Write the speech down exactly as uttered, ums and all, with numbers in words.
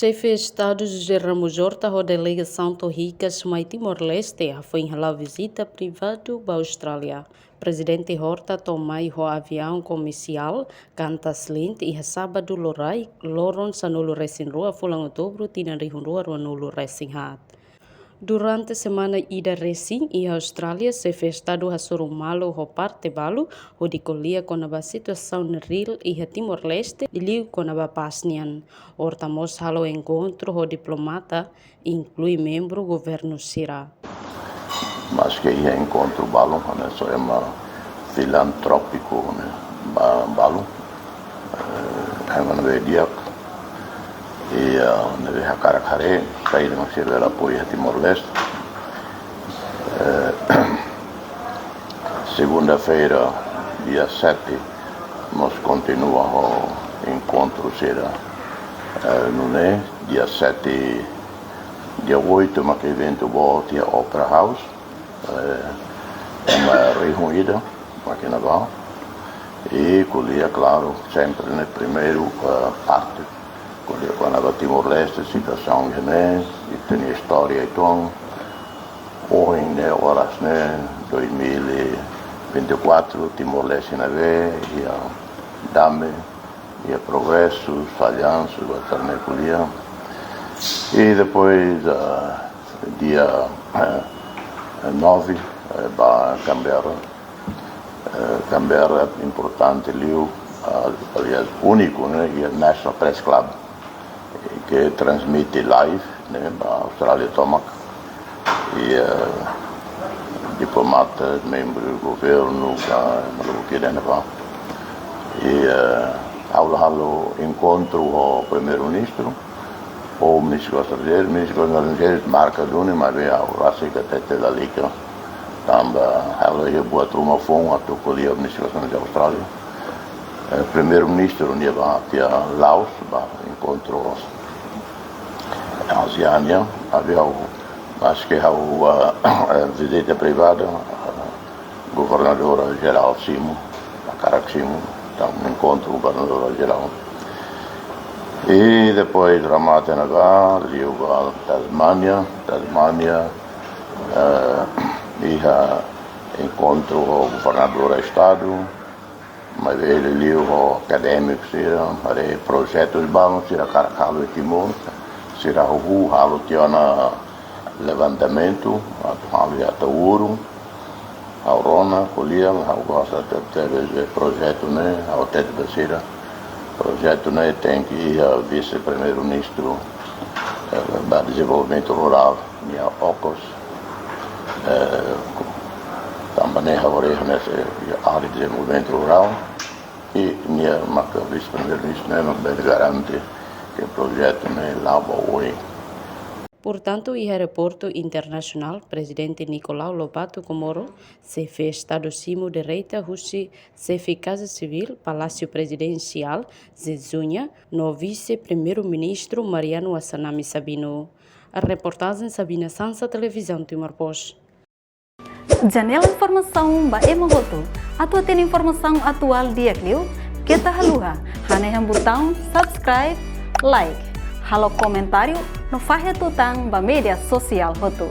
Xefe Estadu José Ramos Horta ho delegasaun to'o hikas mai Timor-Leste hafoin hala'o vizita privadu ba Austrália. Prezidente Horta to'o mai ho aviaun komersiál Qantas Lint iha sábadu loraik, loron sanulu-resin-rua fulan Outubru tinan rihun rua ruanulu-resin-haat. Durante semana ida resin iha Austrália, Xefe Estadu hasoru malu ho parte balu hodi ko'alia kona-ba situasaun reál iha Timor-Leste, liuliu kona-ba pás nian. Horta mós halo enkontru ho diplomata, inklui membru governu sira. Maske iha enkontru balun, ne'e só ema filantrópiku, ne'e, ba-, balun. Eh, ema ne'ebé di'ak. I, ah, ne'ebé hakarak haree saida mak sira bele apoiu iha Timor-Leste. Eh, segunda-feira, dia sete, mós kontinua ho enkontru sira, eh, nune'e, dia sete, dia oito, mak eventu boot iha Opera House. Eh, ema rihun ida mak ne'ebá. I ko'alia, klaru, sempre ne'e primeiru, eh, parte. Ko'alia kona-ba Timor-Leste, situasaun ne'e, i ita-nia istória uitoan. Ohin ne'e, oras ne'e, dois mil e vinte e quatro, Timor-Leste ne'ebé, iha dame, iha progresu, fallansu, ba ita-nia ko'alia. I depois, ah, dia, eh, nove, eh, ba Canberra. Eh, Canberra importante liu, ah, aliás, úniku, ne'e, iha National Press Club, eh, ke transmite live, ne'e, ba Austrália tomak. I, eh, diplomata, membru governu, ka, maluku ke dene ba. I, eh, ha'u halo enkontru ho Primeiru-Ministru, ho Ministru Estranjeiru, Ministru Estranjeiru marka duni, maibé ha'u rasik hatete lalika. Tanba halo iha buat ruma foun atu ko'alia Ministru Estranjeiru Austrália. Eh, Primeiru-Ministru nia ba tiha Laos, ba enkontru ASEAN nian, maibé ha'u, maske ha'u, eh, vizita privada, eh, Governadora Jerál simu, hakarak simu, entaun enkontru Governadora Jerál. I depois remata ne'ebá, liu ba Tasmania, Tasmania, eh, iha enkontru ho Governadora Estadu, maibé liuliu ho akadémiku sira, haree projetus balun sira hakarak halo iha Timor, sira hahú halo tiha ona levantamentu, atu halo iha Ataúru, ha'u rona, ko'alia, ha'u gosta tebes, tebes projetu ne'e, ha'u hatete ba sira. Projetu ne'e tenke iha Vise-Primeiru-Ministru, eh, ba Dezenvolvimentu Rurál, nia okos, eh, tanba ne'e ha'u haree hanesan, eh, área dezenvolvimentu rurál, i nia maka Vise-Primeiru-Ministru ne'e mak bele garante ke projetu ne'e la'o ba oin. Portantu, iha aeroportu internasionál, Prezidente Nicolau Lobato Comoro, Xefe Estadu simu direta husi Xefe Kaza Sivíl, Palásiu Prezidensiál, Zezunha, no Vise-Primeiru-Ministru Mariano Assanami Sabino. Reportajen Sabina Sansa, Televizaun Timor Post. Janela informasaun ba ema hotu. Atu hatene informasaun atuál di'ak liu, keta haluha hanehan butaun subscribe, like, halo komentáriu no fahe tutan ba média sosiál hotu.